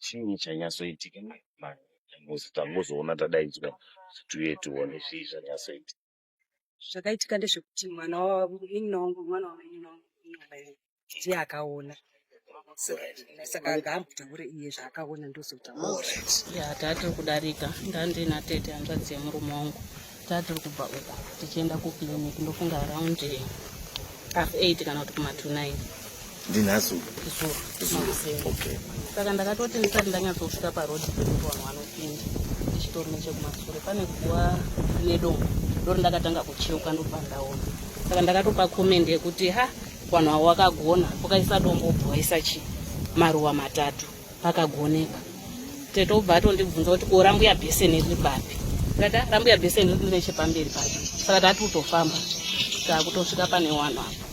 Chii chanyatsoitika? Tangozoona tadaidzwa kuti tiuye tione zvii zvanyatsoitika. Zvakaitika ndezvekuti mwana wamunin'ina wangu, mwana wamunin'ina wangu ndiye akaona. Saka ngaambotaure iye zvaakaona ndozotaura. Ya, tatiri kudarika, ndandina tete hanzvadzi yemurume wangu. Tatiri kubva uku tichienda kuclinic, ndofunga around 8:30 kana kuti kuma 9. Ndinhasi? Zuro makuseni. Saka ndakatoti ndisati ndanyatsosvika parodhi pekuti vanhu vanopinda, ndichitori nechekumasure pane guva nedombo ndori ndakatanga kucheuka, ndobva ndaona. Saka ndakatopa comment yekuti, "Ha, vanhu avo vakagona, wakaisa dombo, ubva waisa chi maruva matatu, pakagonekwa." Tete obva atondibvunza kuti, "Ko rambuya bheseni riri papi?" Ndikati, "Ah, rambuya bheseni riri nechepamberi pacho." Saka tati kutofamba, taakutosvika pane wanhu apo,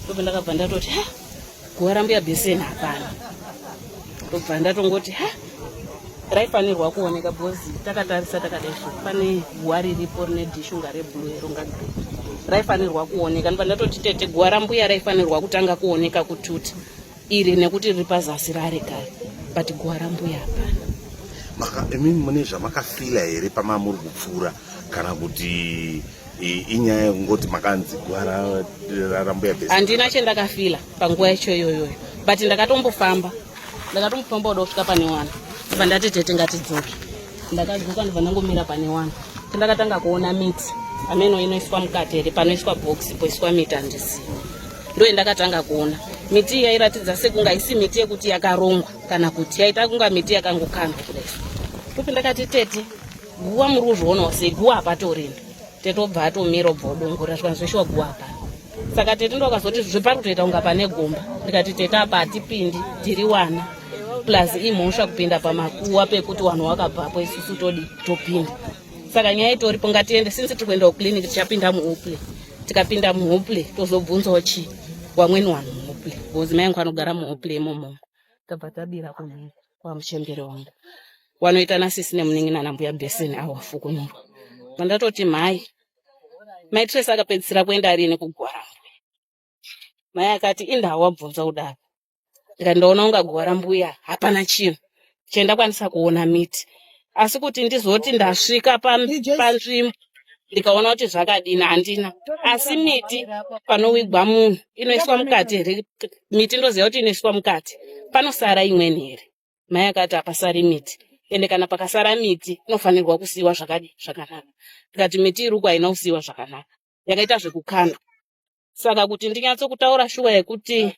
ndobva ndakabva ndatoti, "Ha, guva rambuya bheseni hapana." Ndobva ndatongoti, "Ha, raifanirwa kuoneka," because takatarisa takadai so, pane guva riripo rine dhishunga reblue, ronga grey, raifanirwa kuoneka. Ndobva ndatoti, "Tete, guva rambuya raifanirwa kutanga kuoneka kututa iri, nekuti riri pazasi rare kare, but guva rambuya hapana." Imimi mune zvamakafila here pamamuri kupfuura, kana kuti inyaya yekungoti makanzi guva rambuya bheseni? Handina chendakafila panguva yacho iyoyoyo, but ndakatombofamba kuda kusvika pane wana, bva ndati, "Tete, ngatidzoke." Ndakadzoka, ndobva ndangomira pane wana. Ndakatanga kuona miti, ameno inoiswa mukati here, panoiswa bhokisi poiswa miti, handizivi. Ndo yandakatanga kuona miti iyi, yairatidza sekunga isi miti yekuti yakarongwa, kana kuti yaita kunga miti yakangokandwa kudai. Topi ndakati, "Tete, guva muri kuzvionawo sei? Guva hapatorina." Tete obva atomira, obva odongorera, zvikanzi, "Shuwa, guva hapana." Saka tete ndokazoti, "Zvepari kutoita kunga pane gomba." Ndikati, "Tete, apa hatipindi, tiri wana, plus imhosva kupinda pamakuwa pekuti vanhu wakabvapo, isusu todi topinda. Saka nyaya itoripo, ngatiende. Since tiri kuenda kuclinic, tichapinda muHopley. Tikapinda muHopley, tozobvunzawo chi wamweni wanhu muHopley, because mai angu anogara muHopley imomo." Tabva tabira kunhu kwamuchembere wangu wanoita nasisi nemunin'ina nambuya bheseni awafukunurwa. Pandatoti, "Mhai, mai Tracy akapedzisira kuenda rini kuguva rambuya?" Mai akati, "Indawo wabvunza kudaro." Ndikati, "Ndaona unga guva rambuya hapana chinhu chendakwanisa kuona, miti, asi kuti ndizoti ndasvika panzvimbo ndikaona kuti zvakadini, handina. Asi miti panowigwa munhu inoiswa mukati here? Miti ndoziva kuti inoiswa mukati, panosara imweni here?" Mai akati, "Hapasari miti, ende kana pakasara miti inofanirwa kusiyiwa zvakadi zvakanaka." Ndikati, "Miti iri uku haina kusiyiwa zvakanaka, yakaita zvekukandwa." Saka kuti ndinyatsokutaura shuwa yekuti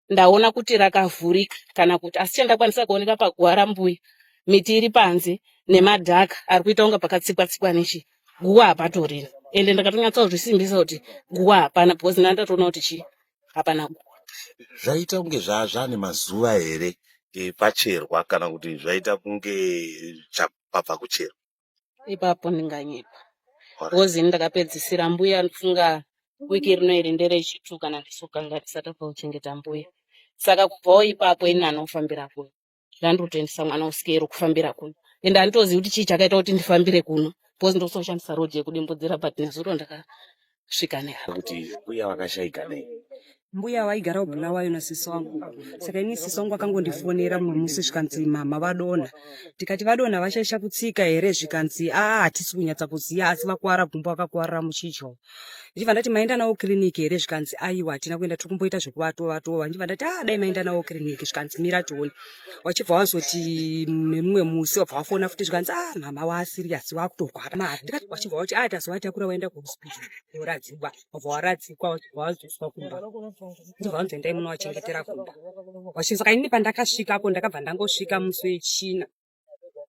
ndaona kuti rakavhurika kana kuti, asi chandakwanisa kuoneka paguva rambuya, miti iri panze nemadhaka ari kuita kunga pakatsikwa tsikwa nechi, guva hapatorina. Ende ndakatonyatsa kuti guva hapana, because ndandatoona kuti chi hapana guva. Zvaita kunge zvane mazuva here pacherwa, kana kuti zvaita kunge pabva kucherwa? Ipapo ndinganyepa, because ini ndakapedzisira mbuya, ndofunga wiki rino iri nderechitu kana ndisokanganisa, tabva kuchengeta mbuya. Saka kubvawo ipapo ini hanofambira kuno, ndandikutoendesa mwana usikero kufambira kuno, ende handitozivi kuti chii chakaita kuti ndifambire kuno, because ndososhandisa rodhi yekudimbudzira, but nezuro ndakasvika neapa. Kuti mbuya vakashayika nei? Mbuya vaigara kuBulawayo nasisi wangu. Saka ini sisi wangu akangondifonera mumwe musi, zvikanzi, "Mama vadonha." Tikati, "Vadonha, vashaisha kutsika here?" Zvikanzi, "Aa, hatisi kunyatsa kuziva, asi vakuwara gumbo, vakakuwarira muchidyo." Ndichibva ndati, "Maenda navo kiriniki here?" Zvikanzi, "Aiwa, hatina kuenda, tiri kumboita zvekuvatova tova." Ndichibva ndati, "A, dai maenda navo kiriniki." Zvikanzi, "Mira tione." Wachibva wazoti nemumwe musi wabva wafona futi, zvikanzi, "A, mama waserious, wakutorwara mari." Ndikati, wachibva wati, "A, tazovatakura waenda kuhospital oradzikwa." Wabva waradzikwa, wachibva wadzoswa kumba, ndobva vanzi, "Endai munovachengetera kumba." Saka inini pandakasvikapo, ndakabva ndangosvika musi wechina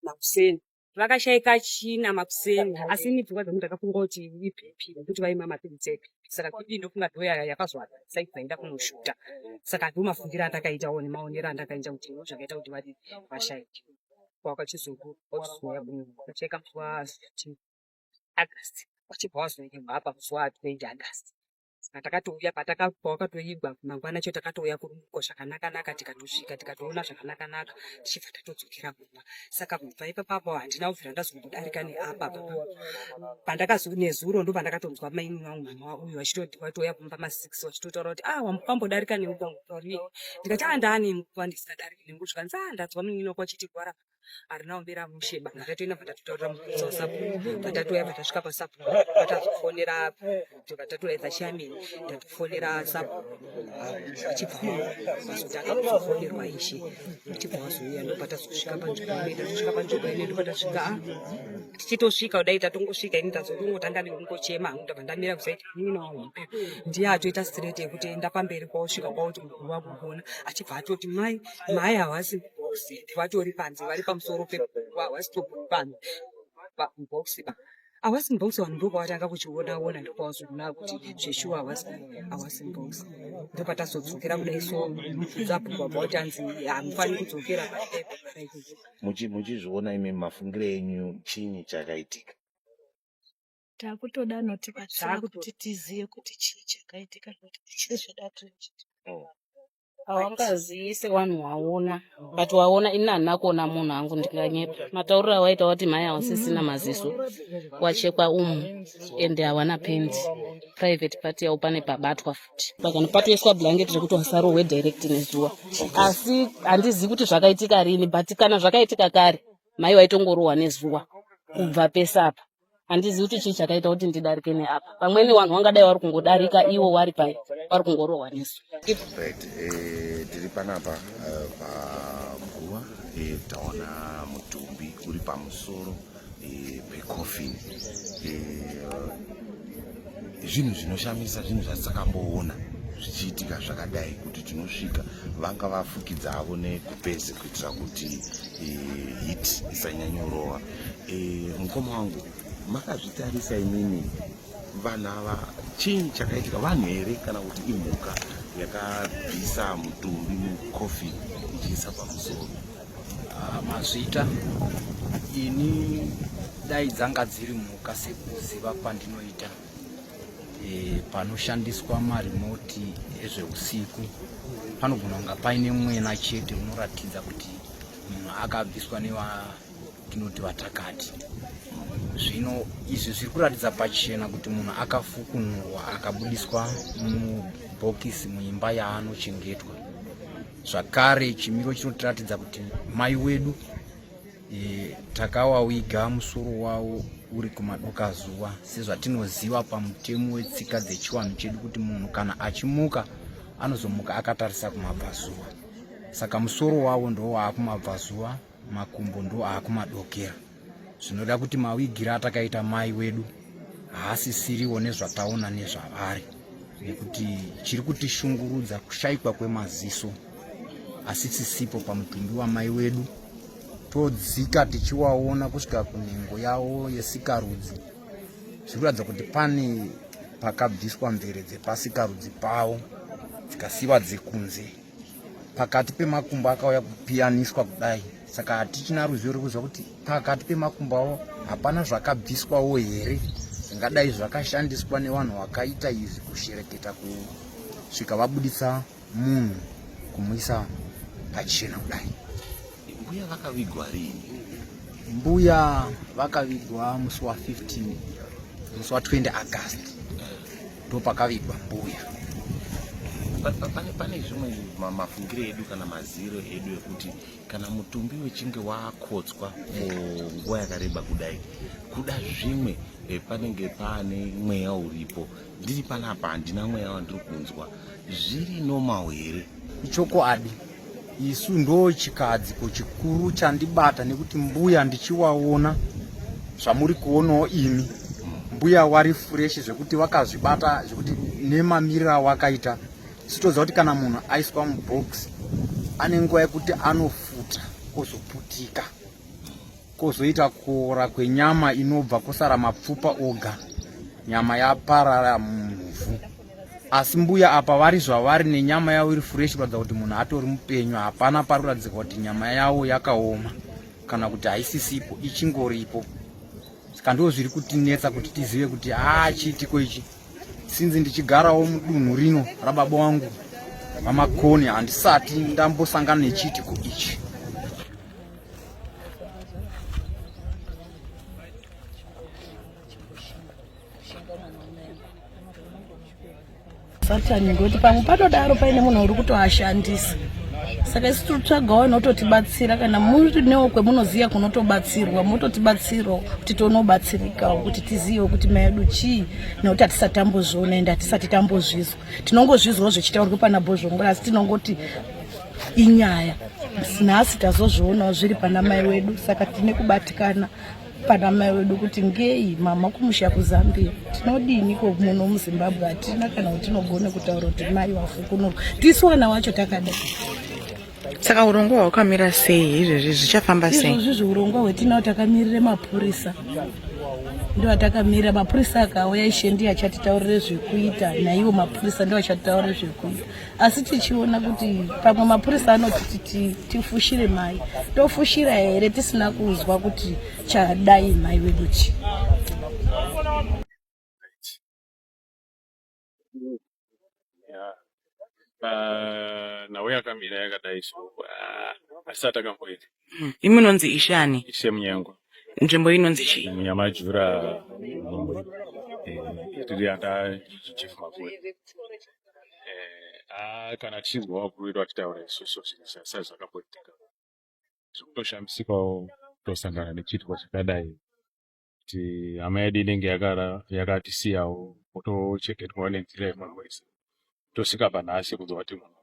makuseni. Vakashaika china makuseni, asi ini pfungwa dzangu ndakafunga kuti iBP, nekuti vaimwa mapiritsi eBP. Saka BP ndofunga ndo yakazovasaiza enda kunoshuta. Saka ndo mafungiro andakaitawo nemaonero andakaita kuti ndo zvakaita kuti vari vashaike. Wakachizouya vakashaika musi wa 15 August, vachibva vazoendwa apa musi wa 20 August. Saka takatouya pawakatoigwa mangwana acho takatouya kurumuko zvakanakanaka tikatosvika tikatoona zvakanakanaka tichibva tatodzokera kumba. Saka kubva ipapapo handina kubvira ndazombodarika neapa papa. Pandakazonezuro ndopandakatonzwa mainini vangu mama uyu vachitoti vatouya kumba ma6 vachitotaura kuti ah wambodarika neuko ndikati ah ndaane nguva ndisikadariki nenguva zvikanzi ah ndanzwa munin'ina wako achiti gwara harina kumira mushe ba ndakatoenda bva ndatotaurira mupurisa wasabhuku bva tatouya bva tasvika pasabhuku vatazofonera bva tatodaidza chairman ndatofonera sabhuku vachibva vazotanga kuzofonerwa ishe vachibva vazouya ndopatazosvika panzvimbo ine tatosvika panzvimbo ine ndopatasvika ah, tichitosvika kudai tatongosvika ini tazotongotanga nekungochema hangu ndabva ndamira kusaiti munin'ina wangu ndiye atoita straight yekuti enda pamberi kwaosvika kwauti muguva kuona achibva atoti mai mai havasi mubox vatori panze vari pamusoro peguva havasi toburi panze mubox ba havasi mubox vanhu ndopavatanga kuchiona ona ndopavazoona kuti zveshuwa havasi havasi mubox ndopatazodzokera kudai so mubvunza bva kuti anzi hamufaniri kudzokera. Muchizviona imi mafungiro enyu, chinyi chakaitika? Takutoda anotibatsira kuti tizive kuti chii chakaitika nekuti tichiri zvedatu. Hawangazivi sewanhu waona, but waona ini handina kuona munhu hangu, ndinganyepa. Matauriro awaita wati mai hawasisina maziso, wachekwa umu ende hawana pendi private part yavo, pane pabatwa futi pakani patoiswa blanket rekuti wasarohwe direct nezuva. Asi handizivi kuti zvakaitika rini, but kana zvakaitika kare mai waitongorohwa nezuva kubva pese apa. Handizivi kuti chii chakaita kuti ndidarike neapa. Pamweni vanhu vangadai vari kungodarika ivo vari pai vari kungorohwa nesu. Right, tiri panapa paguva, taona mutumbi uri pamusoro pecoffin. Zvinhu zvinoshamisa, zvinhu zvatisakamboona zvichiitika zvakadai, kuti tinosvika vanga vafukidza havo nekupezi kuitira kuti heat isanyanyorowa. Mukoma wangu, makazvitarisa imimi vanhu ava, chinyi chakaitika? Vanhu here kana kuti imhuka yakabvisa mutumbi mucoffin ichiisa pamusoro? Ah, mazvita. Ini dai dzanga dziri mhuka, sekuziva kwandinoita, panoshandiswa marimoti ezveusiku panogona kunga paine mwena chete unoratidza kuti munhu akabviswa nevatinoti vatakati. Zvino izvi zviri kuratidza pachena kuti munhu akafukunurwa, akabudiswa mubhokisi muimba yaanochengetwa. Zvakare chimiro chinotiratidza kuti mai wedu takawawiga musoro wavo uri kumadokazuva, sezvatinoziva pamutemo wetsika dzechiwanhu chedu kuti munhu kana achimuka anozomuka akatarisa kumabvazuva. Saka musoro wavo ndo waakumabvazuva, makumbo ndo aakumadokera. Zvinoda kuti mawigira atakaita mai wedu haasisiriwo nezvataona nezvavari, nekuti chiri kutishungurudza kushaikwa kwemaziso asi sisipo pamutumbi wamai wedu. Todzika tichiwaona kusvika kunhengo yavo yesikarudzi, zviri kuratidza kuti pane pakabviswa mvere dzepasikarudzi pavo dzikasiyiwa dzekunze. Pakati pemakumbo akauya kupiyaniswa kudai, saka hatichina ruzivo rekuziva kuti pakati pemakumbo avo hapana zvakabviswawo here zvingadai zvakashandiswa nevanhu vakaita izvi kushereketa kusvika vabudisa munhu kumuisa pachena kudai. Mbuya vakavigwa rini? Mbuya vakavigwa musi wa15, musi wa20 August ndo pakavigwa mbuya. Pane zvimwe mafungiro edu kana maziro edu ekuti kana mutumbi wechinge wakotswa nguva yakareba kudai, kuda zvimwe panenge paane mweya uripo. Ndiri panapa handina mweya wandiri kunzwa. Zviri normal here? Ichokwadi, isu ndo chikadziko chikuru chandibata, nekuti mbuya ndichiwaona zvamuri kuonawo imi, mbuya wari fresh zvekuti vakazvibata zvekuti nemamiriro awakaita. Isu toziva kuti kana munhu aiswa mubox ane nguva yekuti anofuta, kozoputika, kozoita kuora kwenyama inobva kosara mapfupa oga, nyama yaparara muvhu. Asi mbuya apa vari zvavari nenyama yavo iri fresh, kuratidza kuti munhu atori mupenyu. Hapana pari kuratidzika kuti nyama yavo yakaoma kana kuti haisisipo, ichingoripo. Saka ndo zviri kutinetsa kuti tizive kuti haa, chiitiko ichi Sinzi ndichigarawo mudunhu rino rababa wangu VaMakoni, handisati ndambosangana nechiitiko ichi. Satani ngoti pamwe patodaro paine munhu uri kutoashandisa saka isu tiri kutsvagawo inototibatsira kana murinewo kwemunoziva kunotobatsirwa mototibatsirawo kuti tonobatsirikawo kuti tizivewo kuti mai edu chii nekuti hatisati tambozviona ende hatisati tambozvizwa tinongozvizwawo zvichitaurwa pana bhozvongora asi tinongoti inyaya nhasi tazozvionawo zviri pana mai wedu saka tine kubatikana pana mai wedu kuti ngei mama kumusha kuzambia tinodini ko muno muzimbabwe hatina kana kuti tinogone kutaura kuti mai wafukunurwa tisu wana wacho takadai saka urongwa hwakamira sei izvezvi zvichafamba sei izvozvi zviurongwa hwetinawo takamirire mapurisa ndo atakamirira mapurisa akauya ishe ndiye achatitaurire zvekuita naiwo mapurisa ndo achatitaurire zvekuita asi tichiona kuti pamwe mapurisa anoti tifushire mai tofushira here tisina kuzwa kuti chadai mai wedu chii Nhau yakamira yakadai so ah, asati akamboita. Imi munonzi ishe ani? Ishe Munyengwa. Nzvimbo inonzi chii? Munyamajura eh, tiri anda Chief Makore. Eh, ah, kana tichinzwa vakuru vedu vachitaura isusu zvinhu zvasati zvakamboitika. Zvikutoshamisikawo kutosangana nechiitiko chakadai kuti hama yedu inenge yakatisiyawo otochengetwawo nenzira yemapurisa tosvika panhasi kunzwa kuti munhu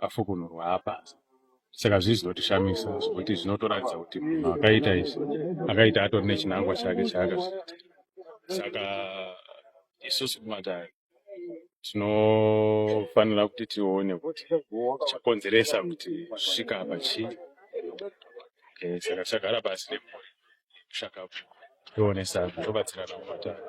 afukunurwa apa saka zvii zvinotishamisa zvekuti zvinotoratidza kuti munhu akaita izvi akaita atori nechinangwa chake chaakazviitira saka isusu kumatare tinofanira kuti tione kuti chakonzeresa kuti zvisvika apa chii eh, saka tichagara pasi nemhuri shakapu toonesana tobatsirana kubatana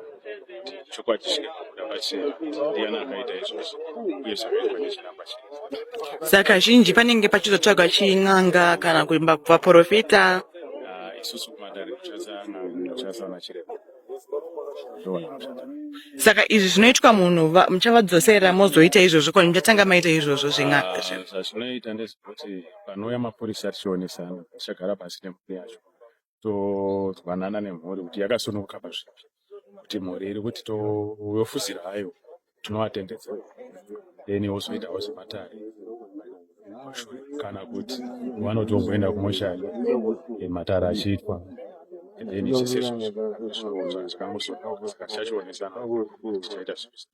kuti chokwadi chisvike pakuda pachena kuti ndiyani akaita izvozvo uye zvakaitwa nechinangwa chii saka zhinji panenge pachizotsvagwa chin'anga kana vaprofita ah, isusu kumatare kushandisa n'anga kushandisa vana chiremba saka izvi zvinoitwa munhu muchavadzosera mozoita izvozvo kana muchatanga maita izvozvo zven'anga ah, zvazvinoita ndezvekuti panouya mapurisa tichionesana tichagara pasi nemhuri yacho tozwanana nemhuri kuti yakasununguka pazvipi kuti mhuri iri kuti toyofuzira hayo tinovatendedza then wozoitawo zvematare kumashure kana kuti vanotomboenda kumoshari eh, matare achiitwa then zvese izvozvo zvakangosununguka saka tichachionesana tichaita zvese.